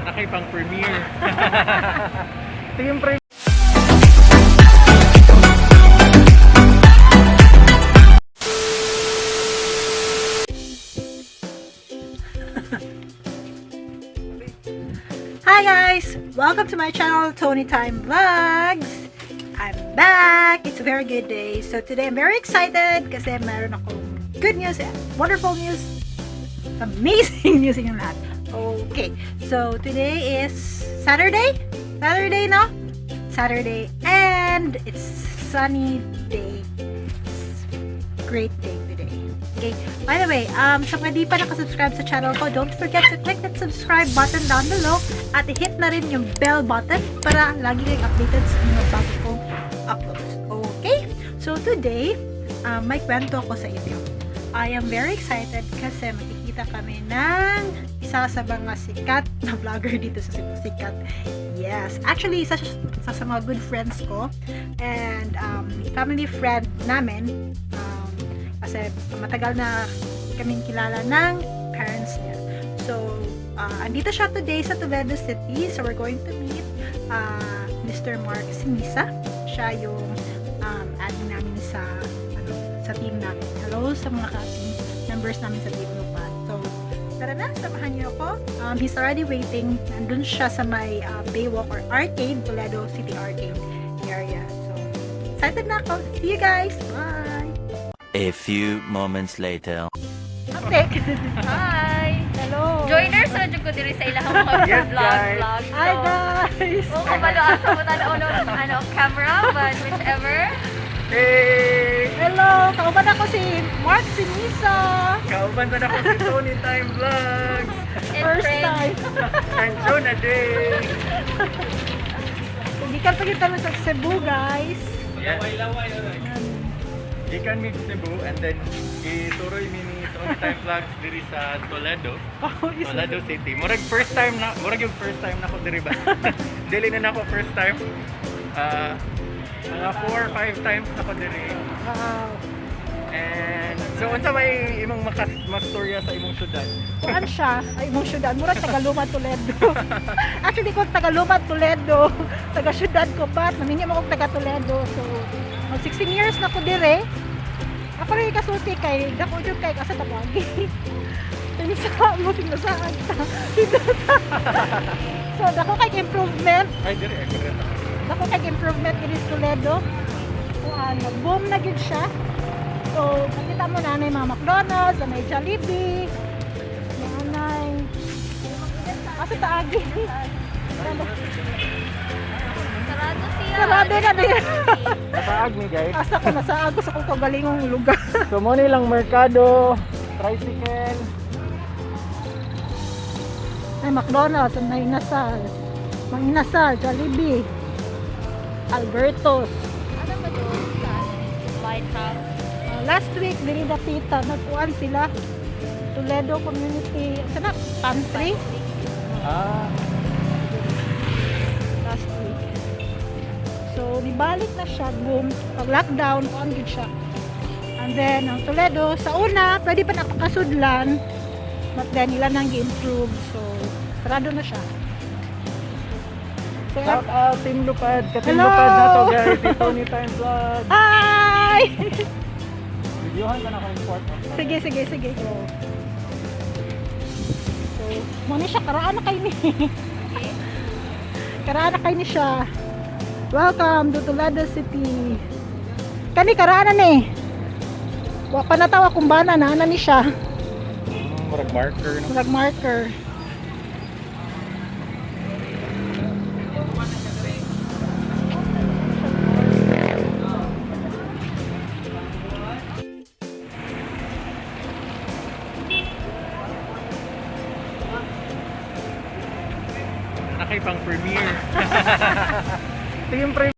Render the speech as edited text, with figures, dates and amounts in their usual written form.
Nakay pang premiere. Team premiere. Hi guys! Welcome to my channel, Tony Time Vlogs! I'm back! It's a very good day. So today I'm very excited kasi meron akong good news, wonderful news, amazing news yung lahat. Okay, so today is Saturday? Saturday, no? Saturday, and it's sunny day. It's great day today. Okay, by the way, sa mga di pa nakasubscribe sa channel ko, don't forget to click that subscribe button down below at hit na rin yung bell button para lagi kayong updated sa mga bago kong uploads. Okay? So today, may kwento ako sa inyo. I am very excited kasi makikita kami ng isa sa mga sikat na vlogger dito sa Cebu. Sikat. Yes. Actually, isa sa mga good friends ko and family friend namin. Kasi matagal na kaming kilala ng parents niya. So, andito siya today sa Toledo City. So, we're going to meet Mr. Mark Sinisa. Siya yung admin namin sa ano, sa team namin. Hello sa mga ka-team members namin sa Team Lupad. So, tara na, samahan niyo ako. He's already waiting. Nandun siya sa may Baywalk or Arcade, Toledo City Arcade area. So, excited na ako. See you guys! Bye! A few moments later. Update! Hi! Hello! Joiners ra jud ko diri sa ilahang mga Yes, vlog guys. vlog. So, Hi guys! oh, kabalo asa mo tanaw no, ano camera, but whichever. Hey! Hello! Kauban ako si Mark Sinisa! Kauban sa ako si Tony Time Vlogs. And First friends. time! And Jonah Day. Hindi ka pagkita sa Cebu, guys. Yes. Gikan mi Cebu and then ituroy mi ni Tony Time Vlogs diri sa Toledo. Oh, Toledo City. Murag first time na, murag yung first time na ko diri ba. Dili na nako first time. Ah, mga 4 or 5 times na ko diri. Wow. And so unsa may imong makas mastorya sa imong syudad? Kuan siya, ay imong syudad, murag taga-Luma Toledo. Actually, kung taga-Luma Toledo, taga syudad ko pa, naminyo mo kog taga Toledo. So, mag 16 years na ko dire. Ako rin kasulti kay dako jud kay asa tawagi. Tingsa mo tingsa ta. So, dako kay improvement. Ay diri ay diri. Dako kay improvement diri sa Toledo. Kuan, nag-boom na gyud siya. So, makita mo na may mga McDonald's, may Jollibee, nanay. Asa taagi? Sarado siya. Sarado na din. Nataag ni guys. Asa ko nasa ako sa kong kagalingong lugar. So mo ni lang merkado, tricycle. Ay, McDonald's, may inasal. Mang Inasal, Jollibee, Alberto's. Ano ba doon sa lighthouse? Last week, diri na tita, nagkuan sila. Toledo Community, sana pantry Ah, last week. So, nibalik na siya, boom. Pag lockdown, kuan gid siya. And then, ang Toledo, sa una, pwede pa napakasudlan. But then, ila nang gi-improve. So, sarado na siya. So, shout out Team Lupad. Ka Team Hello! Lupad na to guys, si Tony Time Vlog. Hi! Videohan ka na kung report. Sige, sige, sige. Go. So, mo ni siya, karaan na kayo ni. Karaan na kayo ni siya. Welcome to Toledo City. Kani, karaan na ni. Wa pa natawa kung bana na, ana ni siya. Murag marker no. Murag marker. Nakay pang premiere. Team premiere.